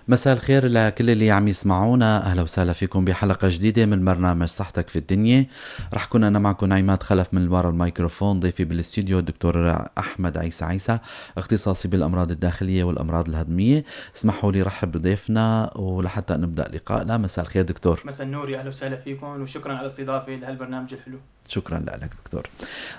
مساء الخير لكل اللي عم يسمعونا، اهلا وسهلا فيكم بحلقة جديدة من برنامج صحتك في الدنيا. رح كون انا معكم عماد خلف من وراء الميكروفون، ضيفي بالاستديو الدكتور احمد عيسى عيسى، اختصاصي بالامراض الداخلية والامراض الهضميه. اسمحوا لي رحب بضيفنا ولحتى نبدا لقائنا. مساء الخير دكتور. مساء النور، يا اهلا وسهلا فيكم وشكرا على الاستضافة لهالبرنامج الحلو. شكرا لك دكتور.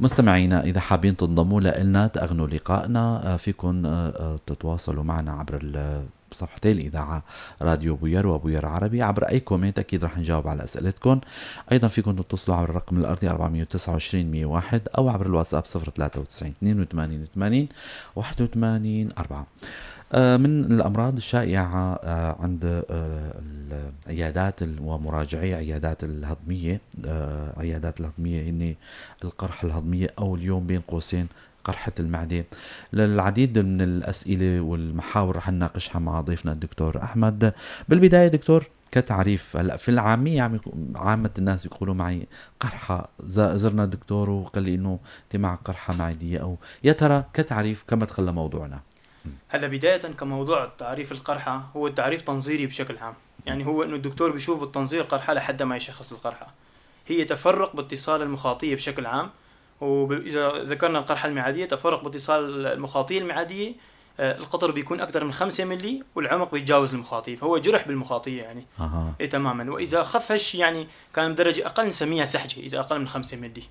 مستمعينا، اذا حابين تنضموا لنا تأغنوا لقائنا، فيكم تتواصلوا معنا عبر صفحتي الإذاعة، راديو بوير وبوير عربي، عبر أي comment، أكيد رح نجاوب على أسئلتكم. أيضا فيكم تتصلوا عبر الرقم الأرضي 429 101 أو عبر الواتساب 093 82 80 81 4. من الأمراض الشائعة عند العيادات ومراجعي عيادات الهضمية، عيادات الهضمية، هن القرحة الهضمية أو اليوم بين قوسين قرحة المعدة. للعديد من الأسئلة والمحاور رح نناقشها مع ضيفنا الدكتور أحمد. بالبداية دكتور، كتعريف، هلا في العامية عامة الناس يقولوا معي قرحة، زرنا الدكتور وقال لي انه انت معك قرحة معدية، او يا ترى كتعريف كمدخل لموضوعنا. هلا بداية كموضوع تعريف القرحة، هو التعريف تنظيري بشكل عام، يعني هو انه الدكتور بيشوف بالتنظير قرحة لحد ما يشخص القرحة. هي تفرق باتصال المخاطية بشكل عام، وإذا ذكرنا القرحة المعدية، تفرق باتصال المخاطية المعدية، القطر بيكون أكثر من 5 ملي والعمق بيتجاوز المخاطية، فهو جرح بالمخاطية يعني. ايه تماما. وإذا خف هالشيء، يعني كان بدرجة أقل، نسميها سحجة إذا أقل من 5 ملي.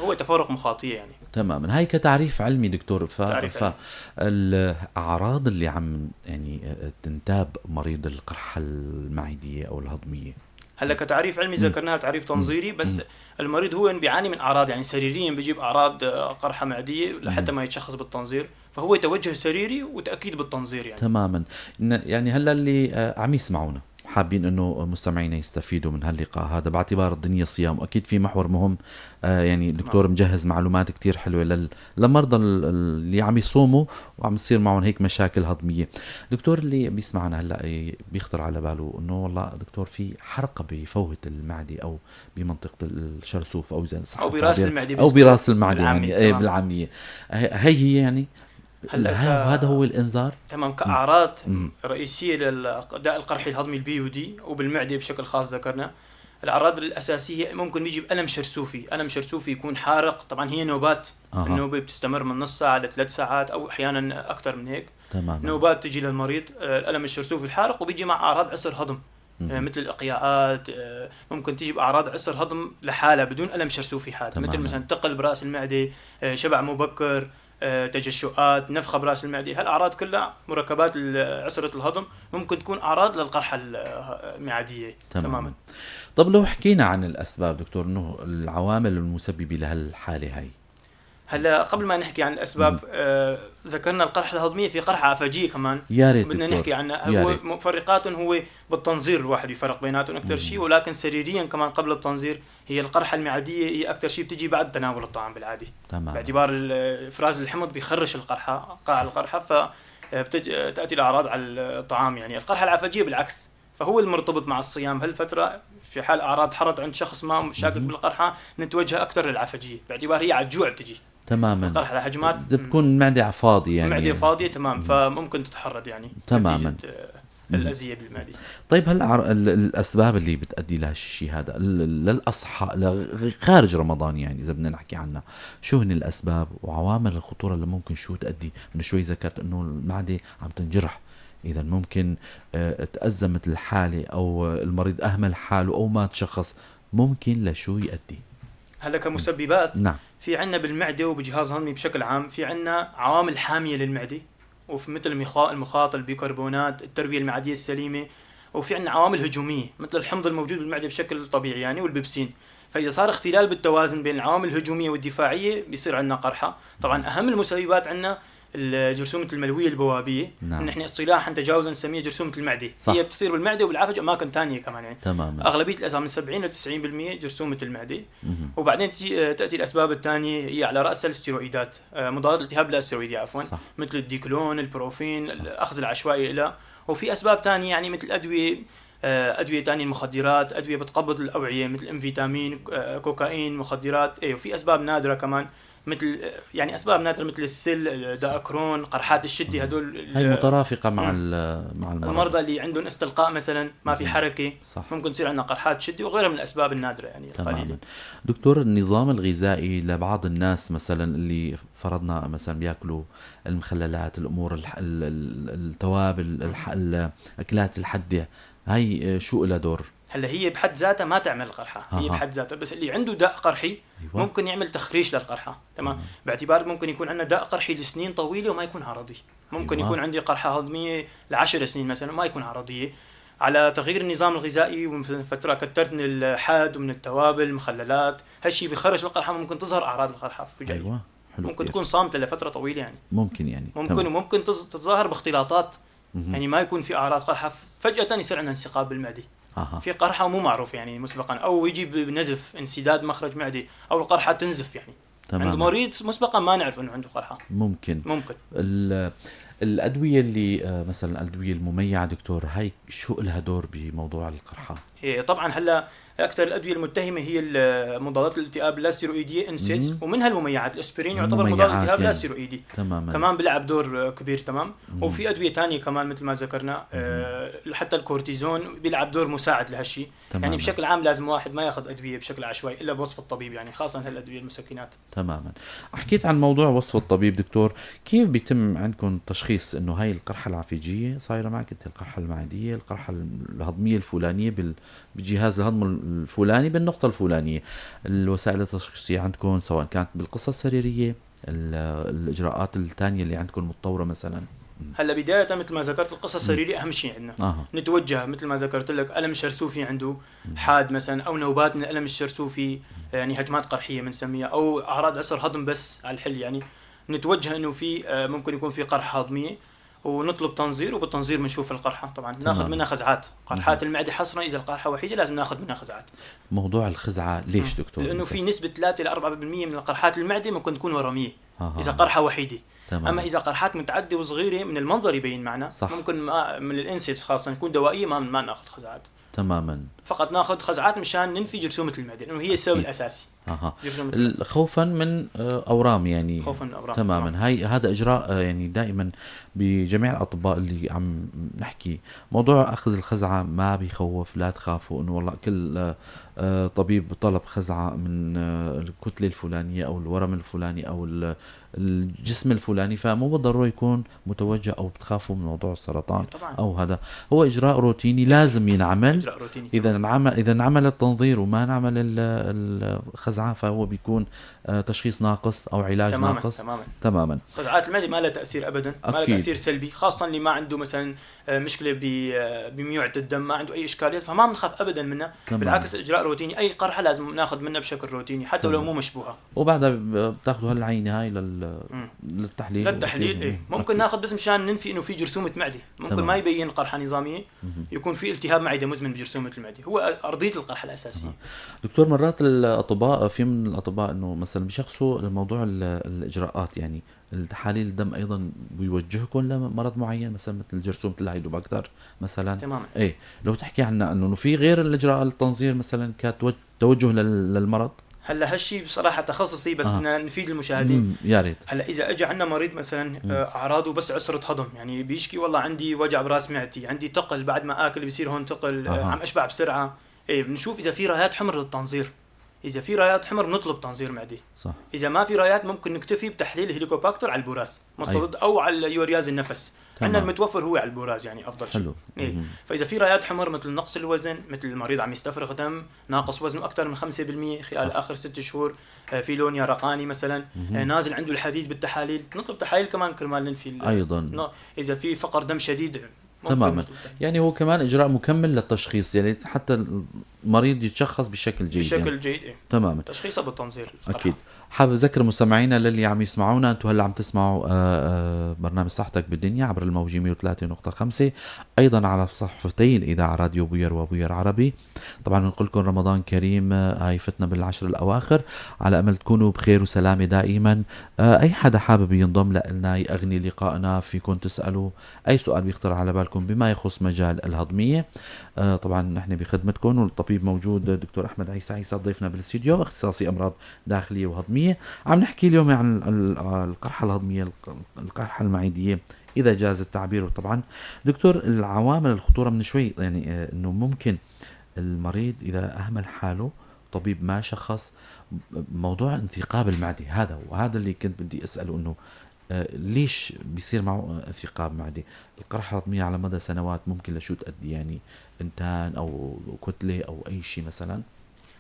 هو تفرق مخاطية يعني. تماما، هاي كتعريف علمي دكتور. تعريف علمي. فالأعراض اللي عم يعني تنتاب مريض القرحة المعدية أو الهضمية. هلا كتعريف علمي ذكرناها تعريف تنظيري، بس المريض هو بيعاني من اعراض، يعني سريريا بيجيب اعراض قرحة معدية لحتى ما يتشخص بالتنظير، فهو توجه سريري وتاكيد بالتنظير يعني. تماما. يعني هلا اللي عم يسمعونا حابين انه مستمعينا يستفيدوا من هاللقاء هذا باعتبار الدنيا صيام، واكيد في محور مهم، يعني الدكتور مجهز معلومات كتير حلوة لمرضى اللي عم يصوموا وعم تصير معهم هيك مشاكل هضميه. دكتور، اللي بيسمعنا هلا بيخطر على باله انه والله دكتور في حرقه بفوهه المعدة او بمنطقة الشرسوف او اذا صح او براس التعبير، المعدة. او براس المعدة يعني. بالعامية، ايه. تمام. بالعاميه، هي هي يعني هلا هذا هو الانذار. تمام، كاعراض رئيسية للداء القرحي الهضمي ال PUD وبالمعده بشكل خاص، ذكرنا الاعراض الاساسيه، ممكن يجي بالم شرسوفي، الم شرسوفي يكون حارق. طبعا هي نوبات، النوبة بتستمر من نص ساعة ل3 ساعات او احيانا اكثر من هيك. نوبات تجي للمريض، الالم الشرسوفي الحارق، وبيجي مع اعراض عسر هضم مثل الاقياءات، ممكن تيجي باعراض عسر هضم لحالها بدون الم شرسوفي حاد، مثل مثلا ثقل براس المعده، شبع مبكر، تجشؤات، نفخه براس المعده. هالاعراض كلها مركبات عسره الهضم ممكن تكون اعراض للقرحه المعديه. تماما. طب لو حكينا عن الاسباب دكتور، انه العوامل المسببه لهالحاله هاي. هلا قبل ما نحكي عن الاسباب، ذكرنا القرحه الهضميه، في قرحة عفجيه كمان يا ريت بدنا دكتور. نحكي عنها. يا هو ريت. مفرقات، هو بالتنظير الواحد يفرق بيناتهم اكثر شيء، ولكن سريريا كمان قبل التنظير، هي القرحه المعدية هي اكثر شيء بتجي بعد تناول الطعام بالعادة، باعتبار افراز الحمض بيخرش القرحه، قاع القرحه، ف تاتي الاعراض على الطعام يعني. القرحه العفجيه بالعكس، فهو المرتبط مع الصيام هالفتره. في حال اعراض حرت عند شخص ما شاكك بالقرحه، نتوجه اكثر للعفجيه باعتبار هي على الجوع بتجي. القرحه الهجمات. بتكون المعدة فاضية يعني. المعدة فاضيه، تمام، فممكن تتحرد يعني نتيجة الاذية بالمعده. طيب، هل الاسباب اللي بتؤدي لهالشيء هذا للاصحاء خارج رمضان، يعني اذا بدنا نحكي عنها، شو هن الاسباب وعوامل الخطورة اللي ممكن شو تؤدي؟ من شوي ذكرت انه المعدة عم تنجرح، اذا ممكن تأزمت الحالة او المريض اهمل حاله او ما تشخص، ممكن لشو يؤدي؟ هلا كمسببات، في عندنا بالمعدة وبجهاز الهضمي بشكل عام في عندنا عوامل حامية للمعده، وفي مثل المخاط، البيكربونات، التربية المعدية السليمه، وفي عندنا عوامل هجومية مثل الحمض الموجود بالمعدة بشكل طبيعي يعني والبيبسين. فاذا صار اختلال بالتوازن بين العوامل الهجومية والدفاعيه بيصير عندنا قرحه. طبعا اهم المسببات عندنا جرثومة الملويه البوابيه. نحن اصطلاحا تجاوزا نسميها جرثومة المعده. هي بتصير بالمعدة وبالعفج اماكن ثانية كمان يعني. اغلبية الاسباب من 70 ل 90% جرثومة المعده. وبعدين تاتي الاسباب الثانيه، هي على راسها الاستيرويدات، مضادات الالتهاب لا استيرويديه عفوا، مثل الديكلون، البروفين، الاخذ العشوائي لها. وفي اسباب ثانية يعني مثل ادويه، ادوية ثانيه، المخدرات، ادوية بتقبض الاوعية مثل امفيتامين، كوكايين، مخدرات ايه. وفي اسباب نادرة كمان مثل يعني اسباب نادرة مثل السل، داء كرون، قرحات الشدة، هدول هي مترافقه مع مع المرض. المرضى اللي عندهم استلقاء مثلا ما في حركة، صح. ممكن تصير عندنا قرحات شده وغيرها من الاسباب النادرة يعني القليلة. دكتور، النظام الغذائي لبعض الناس مثلا اللي فرضنا مثلا بياكلوا المخللات، الامور التوابل، الاكلات الحادة، هي شو لها دور؟ هلا هي بحد ذاتها ما تعمل قرحة، هي بحد ذاتها، بس اللي عنده داء قرحي ممكن يعمل تخريش للقرحه، تمام؟ باعتبار ممكن يكون عندنا داء قرحي لسنين طويلة وما يكون عرضي، ممكن يكون عندي قرحة هضميه ل10 سنين مثلا وما يكون عرضية. على تغيير النظام الغذائي ومن فترة كثرت من الحاد ومن التوابل، المخللات، هالشيء بخرج القرحه، ممكن تظهر اعراض القرحه فجأة. حلو، ممكن تكون صامته لفترة طويلة يعني. ممكن يعني. ممكن تمام. وممكن تتظاهر باختلاطات، يعني ما يكون في اعراض قرحه، فجاة يصير عندنا انثقاب بالمعدة. في قرحة ومو معروف يعني مسبقا، او يجي بنزف، انسداد مخرج معدي، او القرحه تنزف يعني. عند مريض مسبقا ما نعرف انه عنده قرحة. ممكن. ممكن. الادوية اللي مثلا الادوية المميعه دكتور، هاي شو لها دور بموضوع القرحه؟ إيه طبعا، هلا اكثر الادوية المتهمه هي مضادات الالتهاب اللا ستيرويديه NSAIDs، ومنها المميعات، الاسبرين يعتبر مضاد التهاب يعني لا ستيرويدي. كمان بيلعب دور كبير، تمام. وفي ادوية ثانية كمان مثل ما ذكرنا، حتى الكورتيزون بيلعب دور مساعد لهالشيء. يعني بشكل عام لازم واحد ما ياخذ ادوية بشكل عشوائي الا بوصف الطبيب، يعني خاصة هالادويه المسكنات. تماما. حكيت عن موضوع وصف الطبيب دكتور، كيف بيتم عندكم تشخيص انه هاي القرحه العفيجيه صايرة معك انت، القرحه المعدية، القرحه الهضميه الفلانية بجهاز الهضم الفلاني بالنقطة الفلانية؟ الوسائل التشخيصية عندكم سواء كانت بالقصة السريرية، الإجراءات الثانية اللي عندكم متطورة مثلا. هلا بداية مثل ما ذكرت، القصة السريرية أهم شيء عندنا. نتوجه مثل ما ذكرت لك ألم شرسوفي عنده حاد مثلا، أو نوبات من الألم الشرسوفي، يعني هجمات قرحية بنسميها، أو أعراض عسر هضم بس على الحل، يعني نتوجه إنه في ممكن يكون في قرحة هضمية ونطلب تنظير، وبالتنظير بنشوف القرحه طبعا. ناخذ منها خزعات، قرحات المعدة حصرا اذا القرحه وحيده لازم ناخذ منها خزعات. موضوع الخزعه ليش دكتور؟ لانه في نسبه 3 ل 4% من القرحات المعدة ممكن تكون ورميه اذا قرحة وحيده. اما اذا قرحات متعددة وصغيره من المنظر يبين معنا، ممكن ما من ال NSAIDs خاصة يكون دوائيه ما ناخذ خزعات. فقط ناخذ خزعات مشان ننفي جرثومة المعدة، لانه هي السبب الاساسي. جرثومة، خوفا من اورام يعني. خوفا من اورام. تماما. هاي هذا اجراء يعني دائما بجميع الاطباء اللي عم نحكي، موضوع اخذ الخزعه ما بيخوف، لا تخافوا انه والله كل طبيب طلب خزعه من الكتلة الفلانية او الورم الفلاني او الجسم الفلاني، فمو بالضرورة يكون متوجه او بتخافوا من موضوع السرطان. او هذا هو اجراء روتيني لازم ينعمل. اجراء روتيني. اذا انعمل التنظير وما نعمل الخزعه فهو بيكون تشخيص ناقص او علاج ناقص. تماما. خزعات المعدة ما لها تاثير ابدا، ما لها تاثير سلبي، خاصة اللي ما عنده مثلا مشكلة بميوعه الدم، ما عنده اي اشكاليات، فما بنخاف ابدا منها. بالعكس، اجراء روتيني، اي قرحة لازم ناخذ منها بشكل روتيني حتى ولو مو مشبوهه. وبعدها بتاخذوا هالعينه هاي للتحليل. للتحليل، ايه، ممكن ناخذ بس مشان ننفي انه في جرثومة معده، ممكن ما يبين قرحة نظاميه، يكون في التهاب معده مزمن بجرثومه المعدة، هو ارضية القرحه الاساسية. دكتور، مرات الاطباء، في من الاطباء انه مثلا بيشخصوا الموضوع الاجراءات، يعني التحاليل الدم ايضا بيوجهكم لمرض معين مثلا مثل جرثومة الهيلوباكتر مثلا. ايه، لو تحكي عنا انه في غير الاجراء التنظير مثلا كتوجه للمرض. هلا هالشيء بصراحة تخصصي، بس بدنا نفيد المشاهدين. يا ريت. هلا اذا اجى عندنا مريض مثلا اعراضه بس عسره هضم، يعني بيشكي والله عندي وجع براس معدتي، عندي ثقل بعد ما اكل بيصير هون ثقل، عم اشبع بسرعه، ايه بنشوف اذا في رايات حمر للتنظير. اذا في رايات حمر بنطلب تنظير معدي. اذا ما في رايات ممكن نكتفي بتحليل الهيليكوباكتر على البراز مستضد او على اليورياز النفس. عندنا المتوفر هو على البراز، يعني افضل شيء. إيه. فاذا في رايات حمر مثل نقص الوزن، مثل المريض عم يستفرغ دم، ناقص وزنه اكثر من 5% خلال اخر 6 شهور، في لون يرقاني مثلا، نازل عنده الحديد بالتحاليل، نطلب تحاليل كمان كرمال ننفي. ايضا. اذا في فقر دم شديد. تماما، يعني هو كمان اجراء مكمل للتشخيص، يعني حتى المريض يتشخص بشكل جيد. بشكل يعني جيد، إيه. تشخيصه بالتنظير. اكيد. حابب اذكر مستمعينا للي عم يسمعونا، انتم هلا عم تسمعوا برنامج صحتك بالدنيا عبر الموجة 103.5، أيضا على صفحتي الإذاعة راديو بوير وبوير عربي. طبعا بنقول لكم رمضان كريم، هاي فتنا بالعشر الأواخر، على أمل تكونوا بخير وسلامة دائما. أي حدا حابب ينضم لنا يأغني لقائنا، فيكم تسألوا أي سؤال بيخطر على بالكم بما يخص مجال الهضمية. طبعا نحن بخدمتكم، والطبيب موجود دكتور أحمد عيسى عيسى ضيفنا بالاستوديو، اختصاصي أمراض داخلية وهضمية. عم نحكي اليوم عن القرحة الهضمية، القرحة المعدية إذا جاز التعبير. وطبعا دكتور العوامل الخطورة من شوي، يعني إنه ممكن المريض إذا أهمل حاله، طبيب ما شخص موضوع انثقاب المعدة، هذا وهذا اللي كنت بدي أسأله، إنه ليش بيصير معه انثقاب معدة؟ القرحة الهضمية على مدى سنوات ممكن لشو تؤدي؟ يعني انتان أو كتلة أو أي شيء مثلا.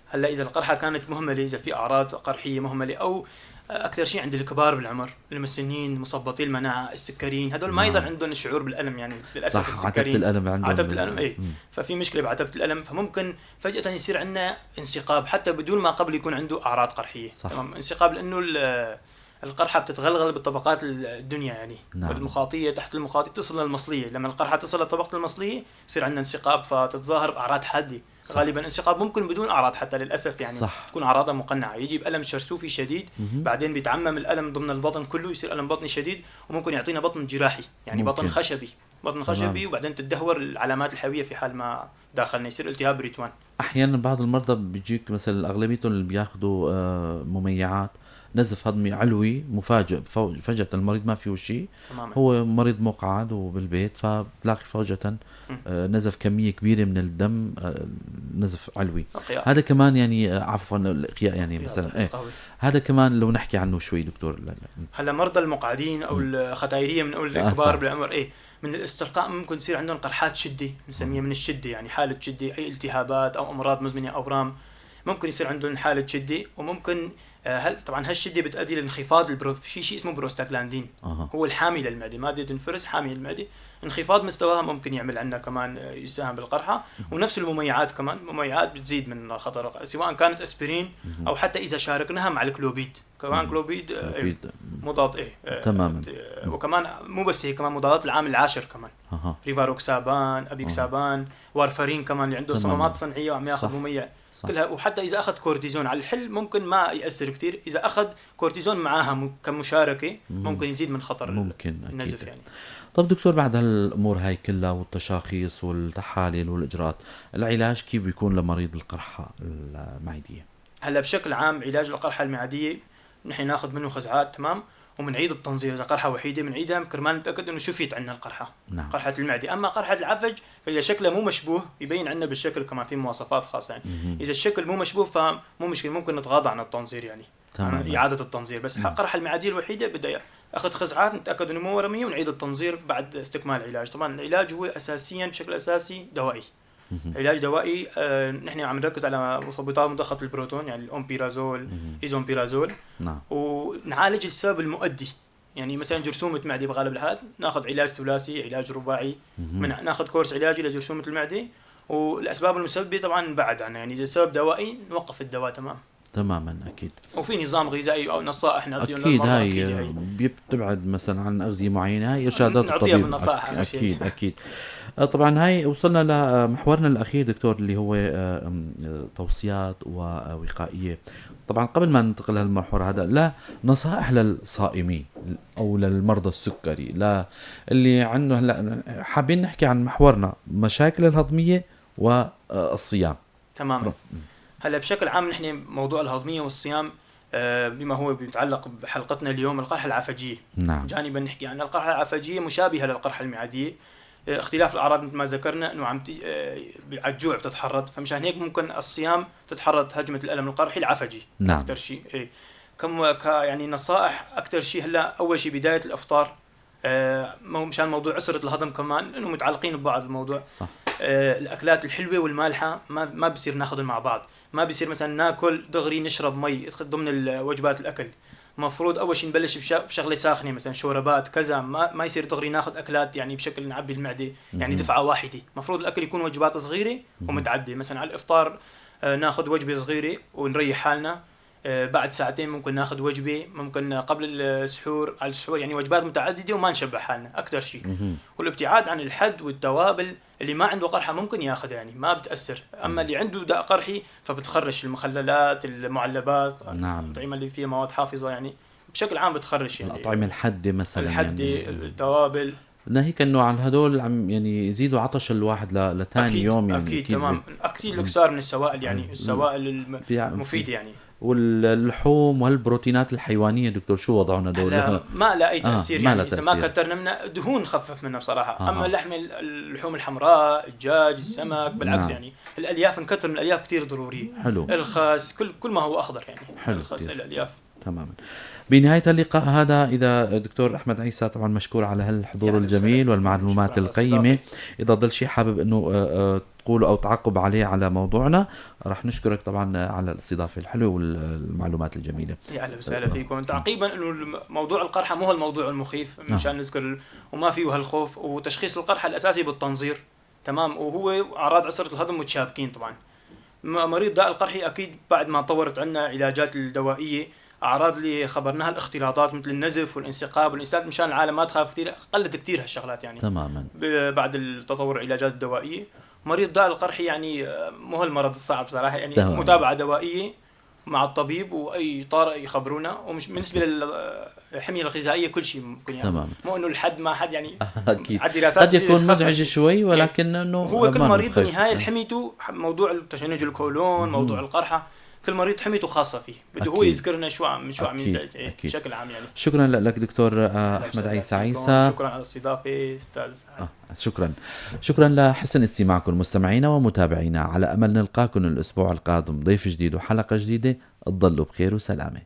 هلا إذا القرحة كانت مهملة، إذا في أعراض قرحية مهملة، أو أكثر شيء عند الكبار بالعمر، المسنين، مثبطي المناعة، السكريين، هدول ما يضل عندهم الشعور بالألم، يعني للأسف. صح، السكريين عتبة الألم عندهم، عتبة الألم إيه. ففي مشكلة بعتبة الألم، فممكن فجأة يصير عندنا انثقاب حتى بدون ما قبل يكون عنده أعراض قرحية. صح. تمام، انثقاب لأنه القرحة بتتغلغل بالطبقات الدنيا، يعني نعم. المخاطية تحت المخاطية تصل للمصلية، لما القرحة تصل لطبقة المصلية يصير عندنا انثقاب، فتتظاهر بأعراض حادة. صح. غالبا انثقاب ممكن بدون أعراض حتى للأسف، يعني صح. تكون أعراضها مقنعة، يجي بألم شرسوفي شديد، بعدين بيتعمم الألم ضمن البطن كله، يصير ألم بطني شديد، وممكن يعطينا بطن جراحي، يعني ممكن. بطن خشبي، بطن خشبي، وبعدين تدهور العلامات الحيوية في حال ما داخلنا، يصير التهاب بريتوان. أحيانا بعض المرضى بيجيك مثلا أغلبيتهم اللي بياخذوا مميعات، نزف هضمي علوي مفاجئ، فجأة المريض ما فيه شيء، هو مريض مقعد وبالبيت، فبتلاقي فجأة نزف كمية كبيرة من الدم، نزف علوي. أقياء. هذا كمان يعني عفوا الإقياء يعني مثلا إيه. هذا كمان لو نحكي عنه شوي دكتور. لا لا. هلا مرضى المقعدين أو الختايرية من أول الكبار بالعمر، إيه، من الاسترقاء ممكن يصير عندهم قرحات شدة، نسميها من الشدة، يعني حالة شدة، أي التهابات أو أمراض مزمنة أورام ممكن يصير عندهم حالة شدة. وممكن هل طبعا هالشده بتؤدي لانخفاض في شيء اسمه بروستاغلاندين، هو الحامي للمعدة، مادة تنفرز حامي للمعدة، انخفاض مستواها ممكن يعمل عندنا كمان يساهم بالقرحه. ونفس المميعات كمان، المميعات بتزيد من خطر، سواء كانت اسبرين او حتى اذا شاركناها مع الكلوبيد كمان، كلوبيد مضاد ايه تماما. وكمان مو بس هيك، كمان مضادات العام العاشر كمان، ريفاروكسابان، ابيكسابان، وارفارين كمان اللي عنده صمامات صنعيه وعم ياخذ مميع كلها. وحتى إذا أخذ كورتيزون على الحل ممكن ما يأثر كتير، إذا أخذ كورتيزون معاها كمشاركة ممكن يزيد من خطر ممكن النزف يعني. طب دكتور، بعد هالأمور هاي كلها والتشاخيص والتحاليل والإجراءات، العلاج كيف بيكون لمريض القرحة المعدية؟ هلا بشكل عام علاج القرحة المعدية نحن ناخذ منه خزعات، تمام، ومنعيد التنظير. إذا قرحة وحيدة بنعيدها كرمال نتأكد إنه شفيت عندنا القرحة، نعم. قرحة المعدة. أما قرحة العفج فإذا شكلها مو مشبوه يبين عندنا بالشكل، كمان في مواصفات خاصة يعني. إذا الشكل مو مشبوه فمو مشكلة، ممكن نتغاضى عن التنظير يعني، عن إعادة التنظير. بس القرحة المعدية الوحيدة بدها أخذ خزعات نتأكد إنه مو ورمية ونعيد التنظير بعد استكمال العلاج. طبعا العلاج هو أساسيا بشكل أساسي دوائي، علاج دوائي. نحن عم نركز على مثبطات مضخة البروتون، يعني الأومبيرازول، إيزومبيرازول، نعم. ونعالج السبب المؤدي، يعني مثلا جرثومة معدة بغالب الحالات ناخذ علاج ثلاثي، علاج رباعي، ناخذ كورس علاجي لجرثومة المعدة. والأسباب المسببة طبعا نبعد عنها، يعني إذا السبب دوائي نوقف الدواء. تمام تماما اكيد. وفي نظام غذائي او نصائح نعطيهم اكيد، هاي بتبعد مثلا عن اغذيه معينة، هاي ارشادات الطبيب بالنصائح. اكيد اكيد. طبعا هاي وصلنا لمحورنا الاخير دكتور اللي هو توصيات ووقائيه. طبعا قبل ما ننتقل لهالمحور هذا، لا نصائح للصائمين او للمرضى السكري، لا اللي عنده هلا حابين نحكي عن محورنا مشاكل الهضميه والصيام. تماما. هلا بشكل عام نحن موضوع الهضميه والصيام بما هو بيتعلق بحلقتنا اليوم، القرحه العفجيه. نعم. جانبا نحكي عن القرحه العفجيه مشابهة للقرحه المعدية، اختلاف الاعراض مثل ما ذكرنا انه عم على الجوع بتتحرض، فمشان هيك ممكن الصيام تتحرض هجمة الالم القرحي العفجي. نعم. اكثر شيء ايه كم يعني نصائح اكثر شيء. هلا اول شيء بداية الافطار، مشان موضوع عسره الهضم كمان انه متعلقين ببعض الموضوع. صح. الاكلات الحلوة والمالحه ما بصير ناخذهم مع بعض، ما بصير مثلا ناكل دغري نشرب مي ضمن الوجبات الاكل. مفروض اول شيء نبلش بشغله ساخنة مثلا شوربات كذا، ما يصير دغري ناخذ اكلات يعني بشكل نعبي المعدة يعني دفعه واحدة. مفروض الاكل يكون وجبات صغيرة ومتعددة، مثلا على الافطار ناخذ وجبة صغيرة ونريح حالنا. بعد ساعتين ممكن ناخذ وجبة، ممكن قبل السحور، على السحور، يعني وجبات متعددة وما نشبع حالنا اكثر شيء. والابتعاد عن الحد والتوابل. اللي ما عنده قرحة ممكن ياخذ، يعني ما بتاثر. اما اللي عنده داء قرحي فبتخرش المخللات، المعلبات، الاطعمة اللي فيها مواد حافظه، يعني بشكل عام بتخرش يعني الاطعمة الحادة مثلا، الحادة يعني، التوابل. ناهيك انه عن هدول عم يعني يزيدوا عطش الواحد لثاني يوم يعني. اكيد تمام، اكيد الاكثار من السوائل، يعني السوائل المفيدة يعني. واللحوم والبروتينات الحيوانية دكتور شو وضعنا دول؟ ما لها اي تاثير، يعني اذا ما كترنا منها، دهون خفف منها بصراحة. اما اللحم، اللحوم الحمراء، الدجاج، السمك، بالعكس. يعني الالياف، نكتر من الالياف كثير ضروريه. الخس، كل ما هو اخضر يعني. حلو. الخس، الالياف. تماما. بنهاية اللقاء هذا، إذا دكتور أحمد عيسى طبعا مشكور على هالحضور يعني الجميل والمعلومات القيمة. إذا ضل شيء حابب أنه تقوله أو تعقب عليه على موضوعنا، راح نشكرك طبعا على الاستضافة الحلوة والمعلومات الجميلة. يا أهلا وسهلا فيكم. تعقيبا أنه موضوع القرحة مو هالموضوع المخيف مشان نذكر، وما فيه هالخوف. وتشخيص القرحة الأساسي بالتنظير، تمام، وهو أعراض عسرة الهضم متشابكين. طبعا مريض داء القرحي أكيد بعد ما طورت عندنا علاجات الدوائية، اعراض اللي خبرناها الاختلاطات مثل النزف والانسقاب والانسداد، مشان العالم ما تخاف كثير، قلت كثير هالشغلات يعني. بعد التطور العلاجات الدوائية. مريض داء القرحي يعني مو هالمرض الصعب صراحة يعني. متابعه دوائيه مع الطبيب، واي طارئ يخبرونا. ومش بالنسبة للحميه الغذائية كل شيء ممكن يعني. مو انه الحد ما حد يعني. اكيد، قد يكون مزعج شوي، ولكن انه هو كل مريض بالنهاية حميته، موضوع تشنج الكولون، موضوع القرحه، كل مريض حميته خاصة فيه، بده هو يذكرنا شو عم ينزعج بشكل عام يعني. شكرا لك دكتور احمد عيسى عيسى. شكرا على الاستضافة استاذ. شكرا، شكرا لحسن استماعكم مستمعينا ومتابعينا، على امل نلقاكم الاسبوع القادم ضيف جديد وحلقه جديده. تضلوا بخير وسلامه.